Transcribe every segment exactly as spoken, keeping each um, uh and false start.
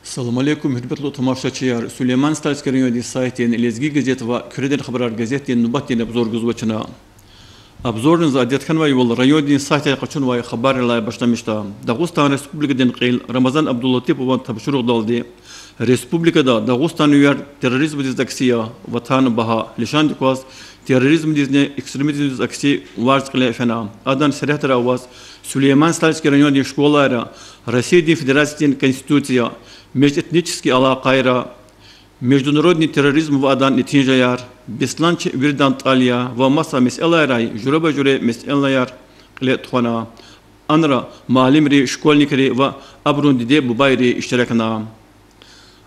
Салам алейкум, гьуьрметлу тамашачияр! Сулейман-Стальский райондин сайтдин Лезги газет ва Куьредин хабарар газетдин нубатдин обзор гузва чна. Обзорни за адет хьанвайвал райондин сайтдай къачунвай хабаррилай башламишда. Дагъустан Республикадин кьил Рамазан Абдулатипован тапшуругъдалди республикада дагъустанвияр терроризмдиз акси я, Ватан багьа лишандик кваз терроризмдизни экстремизмдиз акси варз кьиле фена. Адан сергьятра аваз Сулейман-Стальский райондин школайра Россиядин Федерациядин Конституция, межэтнический алакъайра, международный терроризм ва адан нетижаяр, беслан чи виридан тӀал я ва маса месэлайрай жуьреба-жуьре месэлаяр кьиле тухвана. Анра муаллимри, школьникри ва абурун диде-бубайри иштиракна.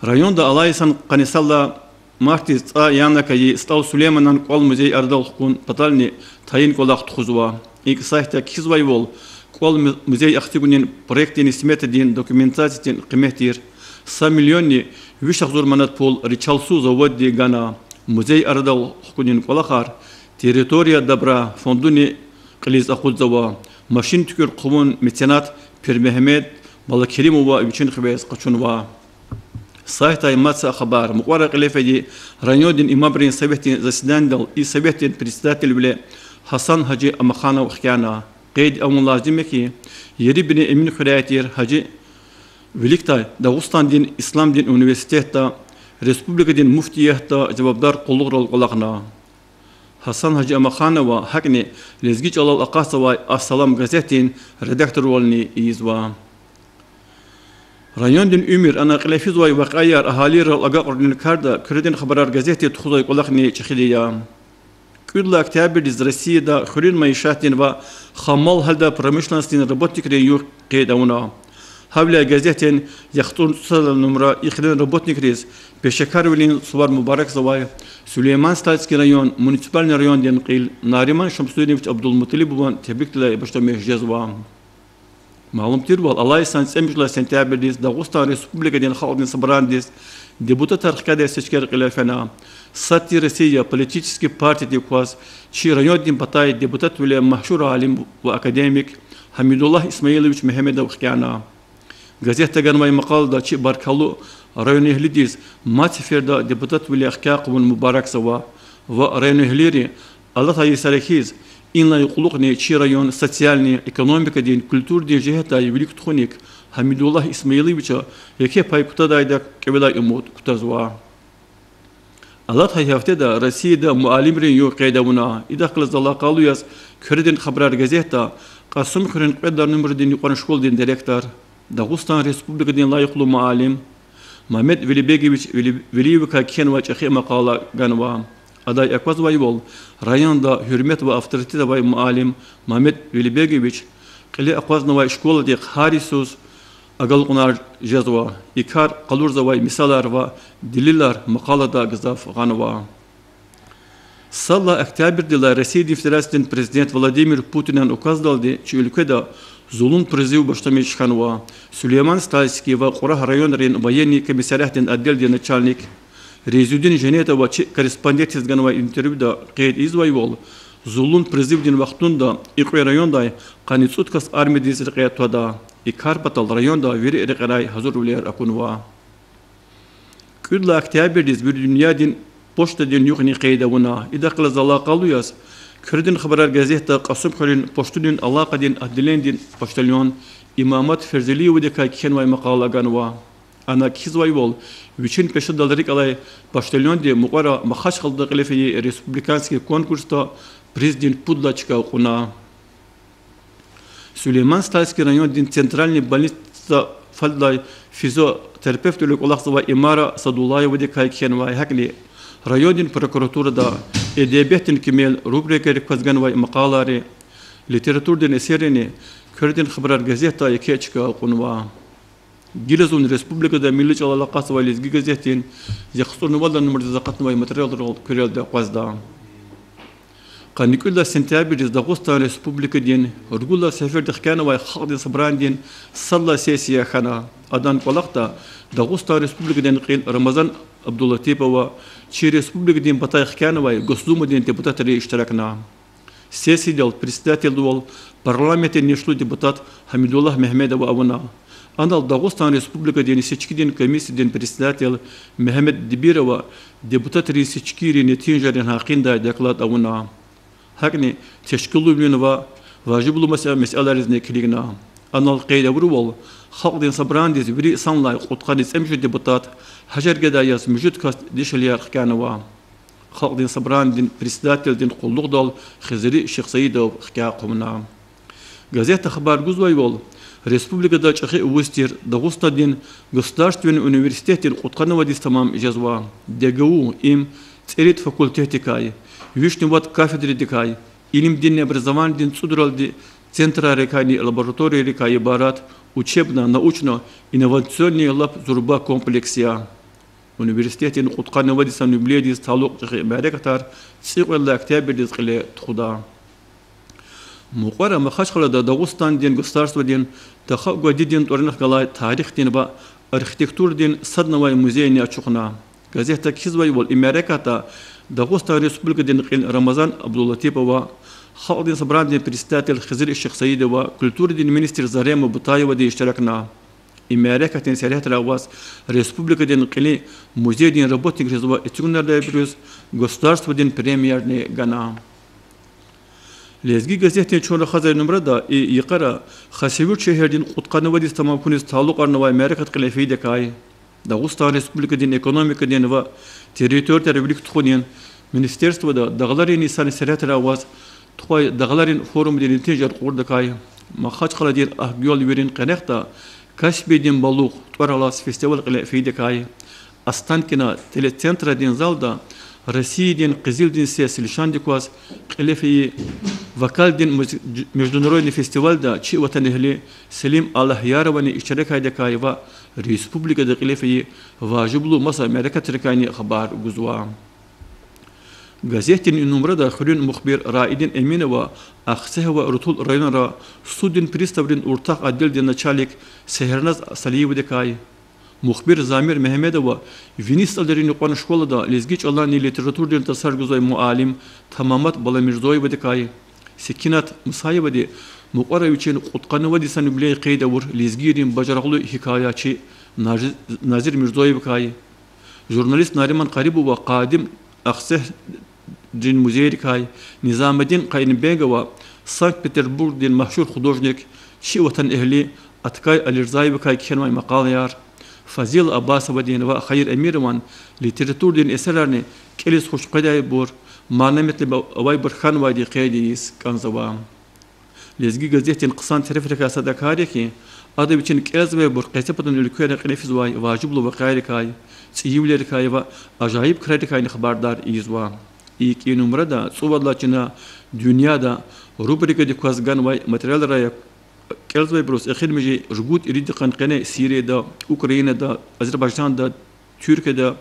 Районда алай йисан къанни сад лагьай мартдиз цӀай яна кайи СтӀал Сулейманан кӀвал-музей арадал хкун патални тайин кӀвалах тухузва. ИкӀ, сайтда кхьизвайвал, кӀвал-му-, музей ахцегунин проектдинни сметадин документациядин къимет тир са миллионни виш агъзур манат пул ричалсу заводди гана. Музей арадал хкунин кӀвалахар Территория добра фондуни кьилиз акъудзава. Машин туькӀуьр хъувун меценат Пирмегьамед Балакеримова вичин хивез къачунва. Сайтдай мад са хабар. Мукьвара кьиле фейи райондин имамрин советдин заседанидал и советдин председателвиле Гьасан-гьажи Амаханов хкяна. Къейд авун лазим я хьи, ери-бине Эминхуьряй тир Гьажи виликдай Дагъустандин исламдин университетда, республикадин муфтиятда жавабдар къуллугърал кӀвалахна. Гьасан-гьажи Амаханова гьакӀни лезги чӀалал акъатзавай Ас-Салам газетдин редакторвални ийизва. Райондин уьмуьр, ана кьиле физвай вакъиаяр агьалийрал агакьарунин карда Куьредин хабарар газетди тухузвай кӀвалахни чӀехиди я. КӀуьд лагьай октябрдиз Россияда хуьруьн майишатдин ва хаммал гьалдай промышленностдин работникрин югъ къейд авуна. Гьавиляй газетдин яхцӀурни цӀусад лагьай нумра и хуьруьн работникриз пешекарвилин сувар мубаракзавай Сулейман-Стальский район муниципальный райондин кьил Нариман Шамсудинович Абдулмуталибован тебрикдилай башламиш жезва. Малум тирвал, алай йисан цӀемуьжуьд лагьай сентябрдиз Дагъустан Республикадин Халкьдин Собранидиз депутатар хкядай сечкер кьиле фена. Сад тир Россия политический партиядик кваз чи райондин патай депутатвиле машгьур алим ва академик Гьамидуллагь Исмаилович Мегьамедов хкяна. Газетда ганвай макъалада чи баркаллу районэгьлидиз мад сеферда депутатвиле хкягъ хъувун мубаракзава ва районэгьлийри алатай йисара хьиз, инлай кьулухъни чи район социальный, экономикадин, культурадин жигьетдай вилик тухуник Гьамидуллагь Исмаиловича еке пай кутадайдак кӀевелай умуд кутазва. Алатай гьафтеда Россияда муаллимрин югъ къейд авуна. Идахъ галаз алакъалу яз Куьредин хабарар газетда Кьасумхуьруьн кьвед лагьай нумрадин юкьван школадин директор, Дагъустан Республикадин лайихлу муаллим Мамед Велибегович Вели-, Велиевакай кхьенвай чӀехи макъала ганва. Адай аквазвайвал, районда гьуьрмет ва авторитет авай муаллим Мамед Велибегович кьиле акъвазнавай школадихъ гьар йисуз агалкьунар жезва. И кар къалурзавай мисалар ва делилар макъалада гзаф гъанва. Сад лагьай октябрдилай Россиядин Федерациядин Президент Владимир Путинан указдалди чи уьлкведа зулун призыв башламиш хьанва. Сулейман-Стальский ва Кьурагь районрин военный комиссариатдин отделдин начальник Резюдин Женетова чи корреспондентдиз ганвай интервьюда къейд ийизвайвал, зулун призывдин вахтунда и кьве райондай къанни цӀуд кас армиядиз рекье твада. И кар патал районда вири рекьерай гьазурвилер акунва. КӀуьд лагьай октябрдиз вири дуьньядин почтадин югъни къейд авуна. Идахъ галаз алакъалу яз Куьредин хабарар газетда Кьасумхуьруьн почтунин алакъадин отделенидин почтальон Имамат Ферзалиевадикай кхьенвай макъала ганва. Ана кхьизвайвал, вичин пешедал рикӀ алай почтальонди мукьвара Махачкъалада кьиле фейи республиканский конкурсда приздин пуд лагьай чка кьуна. Сулейман-Стальский райондин центральный больницада фадлай физиотерапевтвиле кӀвалахзавай Имара Садуллаевадикай кхьенвай, гьакӀни райондин прокуратурада эдебиятдин кимел рубрикайрик кваз ганвай макъалайри, литературадин эсеррини Куьредин хабарар газетда еке чка кьунва. Гила зун республикада милли чӀалал акъатзавай Лезги газетдин яхцӀурни вад лагьай нумрадиз акъатнавай материалрал куьрелди акъвазда. Къанни кӀуьд лагьай сентябрдиз Дагъустан Республикадин ругуд лагьай сеферда хкянавай Халкьдин Собранидин сад лагьай сессия хьана. Адан кӀвалахда Дагъустан Республикадин кьил Рамазан Абдулатипова, чи республикадин патай хкянавай Госдумадин депутатри иштиракна. Сессиядал председательвал парламентдин нешлу депутат Гьамидуллагь Мегьамедова авуна. Анал Дагъустан Республикадин сечкидин комиссиядин председатель Мегьамед Дибирова депутатрин сечкийрин нетижайрин гьакъиндай доклад авуна. ГьакӀни тешкилунин ва важиблу маса-, месэлайризни килигна. Анал къейд авурвал, Халкьдин Собранидиз вири санлай кьудкъанни цӀемуьжуьд депутат, гьа жергедай яз муьжуьд кас дишегьлияр хкянава. Халкьдин Собранидин председателдин къуллугъдал Хизри Шихсаидов хкягъ хъувуна. Газетда хабар гузвайвал, республикада чӀехи вуз тир Дагъустандин государственный университетдин кьудкъанни вад йис тамам жезва. ДГУ, им цӀерид факультетдикай, вишни вад кафедридикай, илимдинни образованидин цӀудралди центрарикайни лабораториярикай ибарат учебно-научно-инновационный лап зурба комплекс я. Университетдин кьудкъанни вад йисан юбилейдиз талукь чӀехи мярекатар цӀикьвед лагьай октябрдиз кьиле тухуда. Мукьвара Махачкъалада Дагъустандин государстводин тахавай дидедин тӀварунихъ галай тарихдин ва архитектурадин садни авай музейни ачухна. Газетда кхьизвайвал, и мярекатда Дагъустан Республикадин кьил Рамазан Абдулатипова, Халкьдин Собранидин председатель Хизри Шихсаидова, культурадин министр Зарема Бутаевади иштиракна. И мярекатдин сергьятра аваз республикадин кьилин музейдин работникриз ва эцигунардайбуруз государстводин премиярни гана. Лезги газетдин чун рахазвай нумрада и йикъара Хасавюрт шегьердин кьудкъанни вад йис тамам хьуниз талукьарнавай мярекат кьиле фейидакай, Дагъустан Республикадин экономикадин ва территориядин вилик тухунин министерствода дагъларин йисарин сергьятра аваз тухвай дагъларин форумдин нетижаяр кьурдакай, Махачкъаладин Агьгуьлвийрин къенехда Каспийдин балугъ тӀвар алаз фестиваль кьиле фейидакай, Останкино телецентрдин залда Россиядин Къизилдин сес лишандик кваз кьиле фейи вокалдин муз-, международный фестивальда чи ватанэгьли Селим Аллагьяровани иштиракайдакай ва республикада кьиле фейи важиблу маса мярекатрикайни хабар гузва. Газетдин и нумрада хуьруьн мухбир Раидин Эминова Ахцегь ва Рутул районра суддин приставрин уртах отделдин начальник Сегьерназ Салиевадикай, мухбир Замир Мегьамедова вини СтӀалрин юкьван школада лезги чӀаланни литературадин тарсар гузвай муаллим Тамамат Баламирзоевадикай, Секинат Мусаевади мукьвара вичин кьудкъанни вад йисан юбилей къейд авур лезгийрин бажарагълу гьикаячи Нажи-, Назир Мирзоевакай, журналист Нариман Къарибова къадим Ахцегьрин музейрикай, Низамеддин Къаинбегова, Санкт-Петербургдин машгьур художник, чи ватанэгьли Аткай Алирзаевакай кхьенвай макъалаяр, Фазила Аббасовадин ва Хаир Эмирован литературадин эсерарни кӀелиз хуш къведайбур, мана-метлеб авайбур хьанвайди къейд ийиз кӀанзава. Лезги газетдин хъсан терефрикай сад а кар я хьи, ада вичин кӀелзавайбур къецепатан уьлквейра кьиле физвай важиблу вакъиайрикай, цӀийивилерикай ва ажайиб крарикайни хабардар ийизва. ИкӀ и нумрада цӀувад лагьай чна дуьньяда рубрикадик кваз ганвай материалрай я. КӀелзавайбуруз эхиримжи ругуд ирид йикъан къене Сирияда, Украинада, Азербайжанда, Туьркияда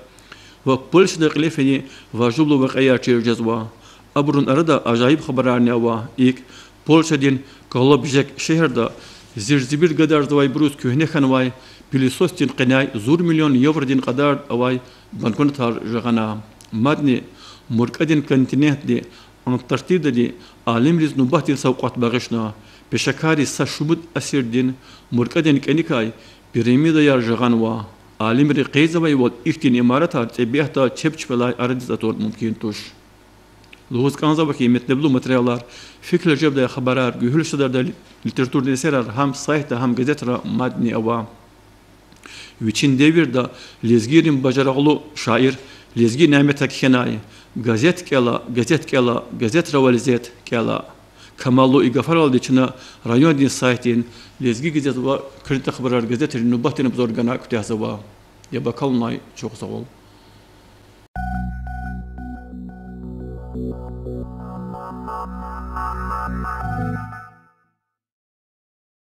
ва Польшада кьиле фейи важиблу вакъиаяр чир жезва. Абурун арада ажайиб хабарарни ава. ИкӀ, Польшадин Колобжег шегьерда зирзибир гадарзавайбуруз куьгьне хьанвай пылесосдин къеняй зур миллион евродин кьадар авай банкнотар жагъана. Мадни муркӀадин континентди Антарктидади алимриз нубатдин савкьват багъишна. Пешекарри са шумуд асирдин муркӀадин кӀаникай пирамидаяр жагъанва. Алимри къейдзавайвал, ихьтин имаратар тӀебиатда чеб чпелай арадиз атун мумкин туш. Лугьуз кӀанзава хьи, метлеблу материалар, фикир жедай хабарар, гуьгьуьл садардай литературадин эсерар гьам сайтда, гьам газетра мадни ава. Вичин девирда лезгийрин бажарагълу шаир Лезги Нямета кхьенай: газет кӀела, газет кӀела, газетра вализет кӀела. Камаллу и гафаралди чна райондин сайтдин Лезги газет ва Куьрентахабарар газетрин нубатдин обзор гана куьтягьзава. Яб акалунай чухсагъул.